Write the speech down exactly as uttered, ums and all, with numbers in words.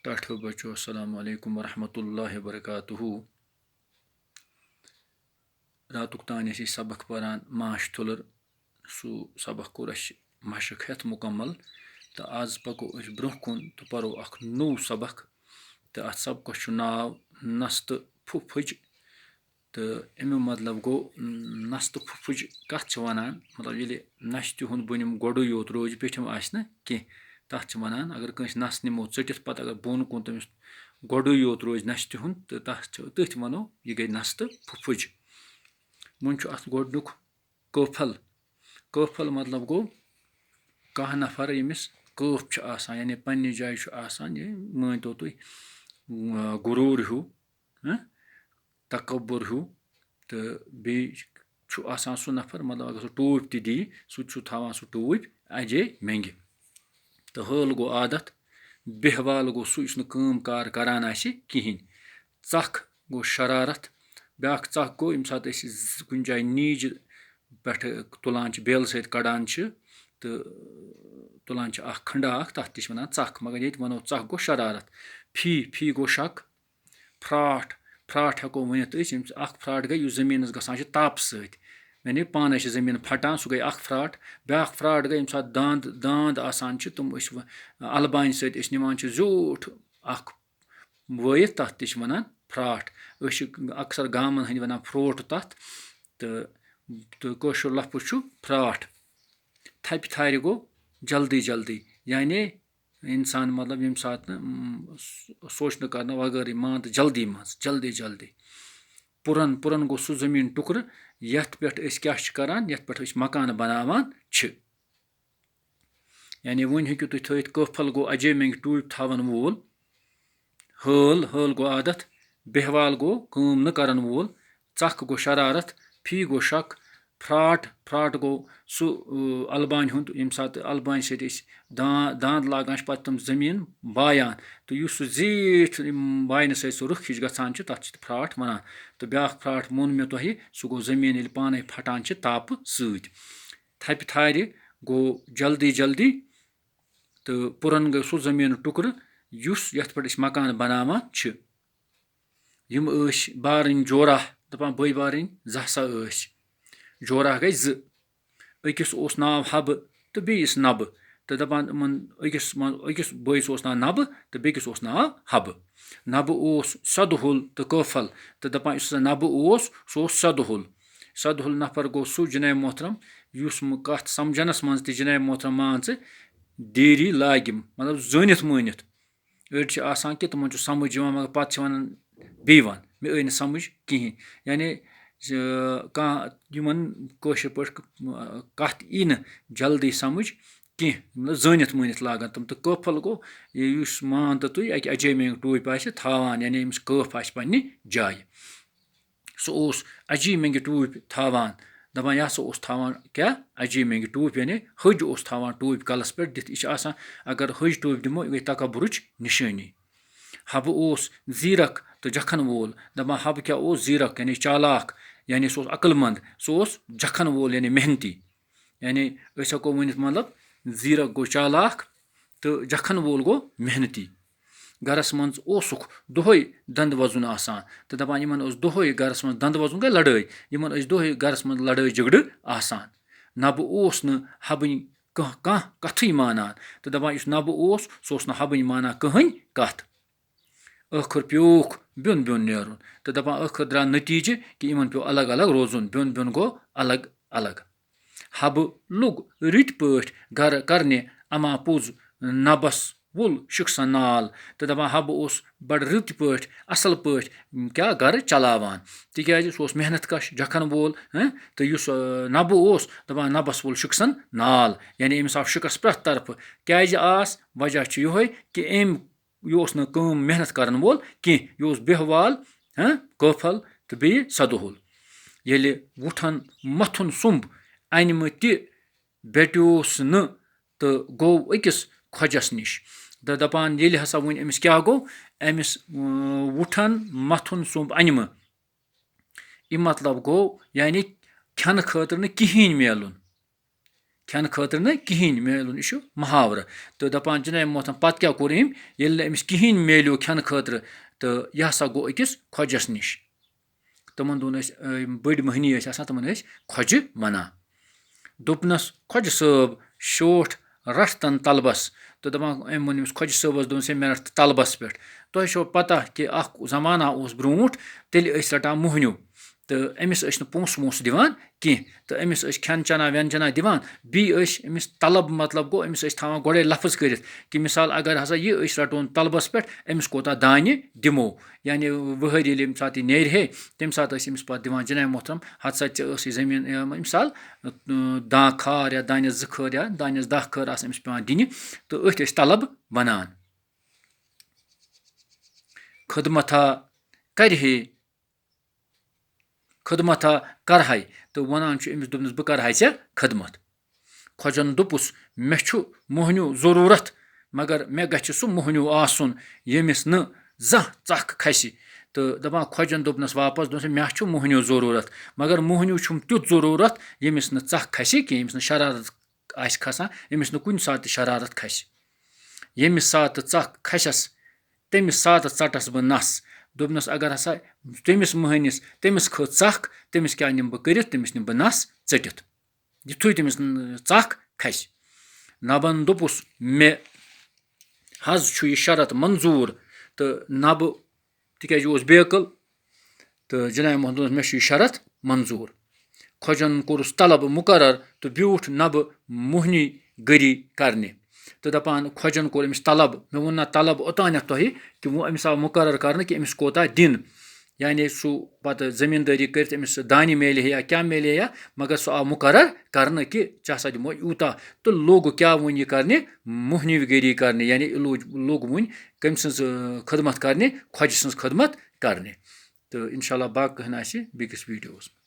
ٹاٹھو بچو، السلام علیکم ورحمۃ اللہ وبرکاتہ۔ راتُک تام ٲسۍ أسۍ سبق پران ماچھ تُلر۔ سُہ سبق کوٚر اَسہِ مشق ہٮ۪تھ مُکمل۔ تہٕ آز پکو أسۍ برٛونٛہہ کُن تہٕ پرو اکھ نوٚو سبق۔ تہٕ اَتھ سبقس چھُ ناو نستہٕ پھُپھٕج۔ تہٕ اَمیُک مطلب گوٚو، نستہٕ پھُپھٕج کَتھ چھِ وَنان؟ مطلب، ییٚلہِ نَستہِ ہُنٛد بۄنِم گۄڈٕے یوت روزِ، پیٚٹھِم آسہِ نہٕ کینٛہہ، تَتھ چھِ وَنان۔ اگر کٲنٛسہِ نَس نِمو ژٔٹِتھ، پَتہٕ اگر بۄن کُن تٔمِس گۄڈٕے یوت روزِ نَستہِ ہُنٛد، تہٕ تَتھ چھِ، تٔتھۍ وَنو، یہِ گٔے نستہٕ پھُپھٕج۔ وۄنۍ چھُ اَتھ گۄڈٕنیُک قٲفل۔ قٲفل مطلب گوٚو، کانٛہہ نفر ییٚمِس قٲف چھُ آسان، یعنی پننہِ جایہِ چھُ آسان، یہِ مٲنۍ تو تُہۍ، آ، غروٗر ہیوٗ، ہہ، تکبر ہیوٗ، تہٕ بیٚیہِ چھُ آسان سُہ نفر، مطلب، اگر سُہ ٹوٗپۍ تہِ دِیہِ، سُہ تہِ چھُ تھاوان سُہ ٹوٗپۍ اَجے مٮ۪نٛگہِ۔ تہٕ حٲل گوٚو عادت، بیہوال گوٚو سُہ یُس نہٕ کٲم کار کران آسہِ کِہیٖنۍ۔ ژکھ گوٚو شرارت، بیٛاکھ ژکھ گوٚو ییٚمہِ ساتہٕ أسۍ ز-، کُنہِ جایہِ نیٖجہِ پٮ۪ٹھٕ تُلان چھِ، بیلہٕ سۭتۍ کڑان چھِ تہٕ تُلان چھِ اکھ کھنڈا اکھ، تَتھ تہِ چھِ وَنان ژکھ، مگر ییٚتہِ وَنو ژکھ گوٚو شرارت۔ فی، فی گوٚو شک، پھراٹھ، پھراٹھ ہٮ۪کو ؤنِتھ أسۍ، ییٚمہِ سۭتۍ اکھ پھراٹھ گٔے، یُس زٔمیٖنَس گژھان چھِ تاپہٕ سۭتۍ، یعنی پانَے چھِ زٔمیٖن پھٹان، سُہ گٔے اکھ پھراٹھ۔ بیٛاکھ پھراٹھ گٔے ییٚمہِ ساتہٕ داند، داند آسان چھِ، تِم أسۍ وۄنۍ اَلہٕ بانہِ سۭتۍ أسۍ نِوان چھِ زیوٗٹھ اکھ وٲیِتھ، تَتھ تہِ چھِ وَنان پھراٹھ۔ أسۍ چھِ اکثر گامَن ہٕنٛدۍ وَنان پھروٹ تَتھ، تہٕ، تہٕ کٲشُر لفظ چھُ پھراٹھ۔ تھپہِ تھارِ گوٚو جلدی جلدی، یعنی اِنسان، مطلب، ییٚمہِ ساتہٕ نہٕ، م، سوچنہٕ کرنہٕ وغٲرٕے، مان تہٕ جلدی منٛز، جلدی جلدی۔ پُرن، پُرن گوٚو سُہ زٔمیٖن ٹُکرٕ، یَتھ پٮ۪ٹھ أسۍ کیٛاہ چھِ کران، یَتھ پٮ۪ٹھ أسۍ مکان بناوان چھِ۔ یعنی وۄنۍ ہیٚکِو تُہۍ تھٲوِتھ، قٲفل گوٚو اَجے مٮ۪نٛگہِ ٹوٗپۍ تھاوَن وول۔ حٲل، حٲل گوٚو عادت۔ بیہوال گوٚو کٲم نہٕ کرن وول۔ ژکھ گوٚو شرارت۔ فی گوٚو شک۔ پھراٹ، پھراٹ گوٚو سُہ، اۭ، اَلہٕ بانہِ ہُنٛد، ییٚمہِ ساتہٕ اَلہٕ بانہِ سۭتۍ أسۍ دان-، داند لاگان چھِ، پتہٕ تِم زٔمیٖن بایان۔ تہٕ یُس سُہ زیٖٹھ، یِم باینہٕ سۭتۍ سُہ رٕکھ ہِش گژھان چھِ، تَتھ چھِ پھراٹ وَنان۔ تہٕ بیٛاکھ پھراٹ ووٚن مےٚ تۄہہِ، سُہ گوٚو زٔمیٖن ییٚلہِ پانَے پھٹان چھِ تاپہٕ سۭتۍ۔ تھپہِ تھارِ گوٚو جلدی جلدی، تہٕ پُرن گوٚو سُہ زٔمیٖنُک ٹُکرٕ، یُس، یَتھ پٮ۪ٹھ أسۍ مکان بناوان چھِ۔ یِم ٲسۍ بارٕنۍ جوراہ، دَپان بٲے بارٕنۍ زٕ ہسا ٲسۍ۔ جوراہ گٔے زٕ۔ أکِس اوس ناو حبہٕ تہٕ بیٚیِس نبہٕ۔ تہٕ دَپان یِمَن أکِس منٛز، أکِس بٲیِس اوس ناو نبہٕ تہٕ بیٚکِس اوس ناو حبہٕ۔ نبہٕ اوس سدہُل تہٕ قٲفل۔ تہٕ دَپان یُس ہسا نبہٕ اوس، سُہ اوس سدہُل۔ سدہُل نفر گوٚو سُہ جناب محترم، یُس م-، کَتھ سمجھنَس منٛز تہِ جناب محترم مان ژٕ دیری لاگہِ، مطلب زٲنِتھ مٲنِتھ۔ أڑۍ چھِ آسان کہِ تِمَن چھُ سمجھ یِوان، مگر پَتہٕ چھِ وَنان بیٚیہِ وَن، مےٚ ٲے نہٕ سمجھ کِہیٖنۍ۔ یعنی، زِ، کانٛہہ یِمَن کٲشِر پٲٹھۍ ک-، کَتھ یی نہٕ جلدی سمجھ کینٛہہ، مطلب زٲنِتھ مٲنِتھ لاگان تِم۔ تہٕ قٲفل گوٚو، یہِ یُس مان تہٕ تُہۍ اَکہِ اَجے مٮ۪نٛگہِ ٹوٗپۍ آسہِ تھاوان، یعنی أمِس قٲف آسہِ پنٛنہِ جایہِ۔ سُہ اوس اَجے مٮ۪نٛگہِ ٹوٗپۍ تھاوان، دَپان یہِ ہسا اوس تھاوان کیٛاہ؟ اَجے مٮ۪نٛگہِ ٹوٗپۍ، یعنی حٔج اوس تھاوان ٹوٗپۍ کَلَس پٮ۪ٹھ دِتھ۔ یہِ چھِ آسان، اگر حٔج ٹوٗپۍ دِمو، یہِ گٔے تکبرٕچ نِشٲنی۔ حبہٕ اوس زیٖرَک تہٕ جَکھَن وول۔ دَپان حبہٕ کیٛاہ اوس؟ زیٖرَک، یعنی چالاک، یعنی سُہ اوس عقل مند، سُہ اوس جَکھَن وول، یعنی محنتی۔ یعنی أسۍ ہٮ۪کو ؤنِتھ، مطلب، زیٖرَک گوٚو چالاک تہٕ جَکھَن وول گوٚو محنتی۔ گَرَس منٛز اوسُکھ دۄہَے دَنٛد وَزُن آسان تہٕ دَپان یِمَن اوس دۄہَے گَرَس منٛز دَنٛد وَزُن گٔے لَڑٲے، یِمَن ٲسۍ دۄہَے گَرَس منٛز لَڑٲے جھگڑٕ آسان۔ نَبہٕ اوس نہٕ حبٕنۍ کانٛہہ، کانٛہہ کَتھٕے مانان۔ تہٕ دَپان یُس نَبہٕ اوس، سُہ اوس نہٕ حبٕنۍ مانان کٕہٕنۍ کَتھ۔ ٲخٕر پیوٗکھ بیوٚن بیوٚن نیرُن۔ تہٕ دَپان ٲخٕر درٛاو نٔتیٖجہٕ کہِ یِمَن پیوٚو الگ الگ روزُن، بیوٚن بیوٚن گوٚو الگ الگ۔ حبہٕ لوٚگ رٕتۍ پٲٹھۍ گَرٕ کَرنہِ، اَما پوٚز نَبَس وول شِکسَن نال۔ تہٕ دَپان حبہٕ اوس بَڑٕ رٕتۍ پٲٹھۍ، اَصٕل پٲٹھۍ، کیٛاہ، گَرٕ چلاوان، تِکیٛازِ سُہ اوس محنت کَش، جَکھَن وول، ہہ؟ تہٕ یُس، آ، نَبہٕ اوس، دَپان نَبَس وول شِکسَن نال، یعنی أمِس آو شِکَس پرٛٮ۪تھ طرفہٕ۔ کیٛازِ آس؟ وجہ چھُ یِہوٚے کہِ أمۍ، یہِ اوس نہٕ کٲم محنت کَرَن وول کینٛہہ، یہِ اوس بیہوال، ہہ، قٲفل تہٕ بیٚیہِ سدہُل۔ ییٚلہِ وُٹھن مَتھُن سُمب اَنِمہٕ تہِ بیٹیوس نہٕ تہٕ گوٚو أکِس خۄجَس نِش۔ تہٕ دَپان، ییٚلہِ ہسا وۄنۍ أمِس کیٛاہ گوٚو؟ أمِس، اۭں، وُٹھن مَتھُن سُمب اَنِمہٕ۔ یہِ مطلب گوٚو، یعنی کھٮ۪نہٕ خٲطرٕ نہٕ کِہیٖنۍ میلُن۔ کھٮ۪نہٕ خٲطرٕ نہٕ کِہیٖنۍ میلُن، یہِ چھُ محاورٕ۔ تہٕ دَپان جناب محترم، پَتہٕ کیٛاہ کوٚر أمۍ؟ ییٚلہِ نہٕ أمِس کِہیٖنۍ میلیو کھٮ۪نہٕ خٲطرٕ، تہٕ یہِ ہسا گوٚو أکِس خۄجَس نِش۔ تِمَن دۄہَن ٲسۍ، آ، یِم بٔڑۍ مٔہنی ٲسۍ آسان، تِمَن ٲسۍ خۄجہِ وَنان۔ دوٚپنَس، "خۄجہِ صٲب، شوٹھ رَٹھ تَن طلبَس۔" تہٕ دَپان، أمۍ ووٚن أمِس خۄجہِ صٲبَس، دوٚپُن، "ہے، مےٚ رَٹھ طلبَس پٮ۪ٹھ۔" تۄہہِ چھو پَتہ کہِ اَکھ زمانہ اوس برونٛٹھ، تیٚلہِ ٲسۍ رَٹان مۄہنیوٗ۔ تہٕ أمِس ٲسۍ نہٕ پونٛسہٕ وونٛسہٕ دِوان کینٛہہ، تہٕ أمِس ٲسۍ کھٮ۪ن چٮ۪نا وٮ۪ن چٮ۪نا دِوان، بیٚیہِ ٲسۍ أمِس طلب، مطلب گوٚو، أمِس ٲسۍ تھاوان گۄڈَے لفظ کٔرِتھ کہِ مِثال اگر ہسا یہِ أسۍ رَٹون طلبَس پٮ۪ٹھ، أمِس کوٗتاہ دانہِ دِمو۔ یعنی وٕہٕرۍ ییٚلہِ ییٚمہِ ساتہٕ یہِ نیرِ ہے، تَمہِ ساتہٕ ٲسۍ أمِس پَتہٕ دِوان جناب محترم، ہَتہٕ سا ژےٚ ٲسٕے زٔمیٖن، اَ، مِثال، اَ، دَہ کھار یا دانٮ۪س زٕ کھٲر یا دانٮ۪س دَہ کھٲر آسہٕ أمِس پٮ۪وان دِنہِ، تہٕ أتھۍ ٲسۍ طلب وَنان۔ خدمتھا کرِ ہے، خدمتھا کرہے، تہٕ وَنان چھُ أمِس، دوٚپنَس، "بہٕ کرہے ژےٚ خدمت۔" خۄجَن دوٚپُس، "مےٚ چھُ مۄہنیوٗ ضروٗرت، مگر مےٚ گژھِ سُہ مۄہنیوٗ آسُن، ییٚمِس نہٕ زانٛہہ ژَکھ کھسہِ۔" تہٕ دَپان خۄجَن دوٚپنَس واپَس، دوٚپنَس، "مےٚ چھُ مۄہنیوٗ ضروٗرت، مگر مۄہنیوٗ چھُم تیُتھ ضروٗرت، ییٚمِس نہٕ ژَکھ کھسہِ کینٛہہ، ییٚمِس نہٕ شرارت آسہِ کھسان، ییٚمِس نہٕ کُنہِ ساتہٕ تہِ شرارت کھسہِ۔ ییٚمہِ ساتہٕ ژَکھ کھسٮ۪س، تَمہِ ساتہٕ ژَٹَس بہٕ نَس۔" دوٚپنَس، اگر ہسا تٔمِس مۄہنِس، تٔمِس کھٔژ ژَکھ، تٔمِس کیٛاہ نِمہٕ بہٕ کٔرِتھ؟ تٔمِس نِمہٕ بہٕ نَس ژٔٹِتھ۔ یُتھُے تٔمِس ژَکھ کھسہِ۔ نَبَن دوٚپُس، "مےٚ حظ چھُ یہِ شرط منظوٗر تہٕ نَبہٕ، تِکیٛازِ یہِ اوس بیکٕل۔" تہٕ جناب محمد دوٚپنَس، "مےٚ چھُ یہِ شرط منظوٗر۔" خۄجَن کوٚرُس طلب مُقرر تہٕ بیوٗٹھ نَبہٕ مۄہنی گٔری کرنہِ۔ تہٕ دَپان، خۄجَن کوٚر أمِس طلب، مےٚ ووٚن، "نہ، طلب اوٚتانٮ۪تھ تۄہہِ کہِ وۄنۍ أمِس آو مُقرر کرنہٕ کہِ أمِس کوتاہ دِن۔" یعنی سُہ پَتہٕ زٔمیٖندٲری کٔرِتھ أمِس دانہِ میلہِ ہے یا کیٛاہ میلہِ ہے یا، مگر سُہ آو مُقرر کرنہٕ کہِ ژےٚ ہسا دِمو یوٗتاہ۔ تہٕ لوٚگ کیٛاہ وۄنۍ یہِ کرنہِ؟ مۄہنیوٗ گٔری کرنہِ، یعنی لوٚگ، لوٚگ وۄنۍ کٔمۍ سٕنٛز، آ، خدمت کرنہِ؟ خۄجہِ سٕنٛز خدمت کرنہِ۔ تہٕ انشاءاللہ باقٕے ہن آسہِ بیٚکِس ویٖڈیووَس منٛز۔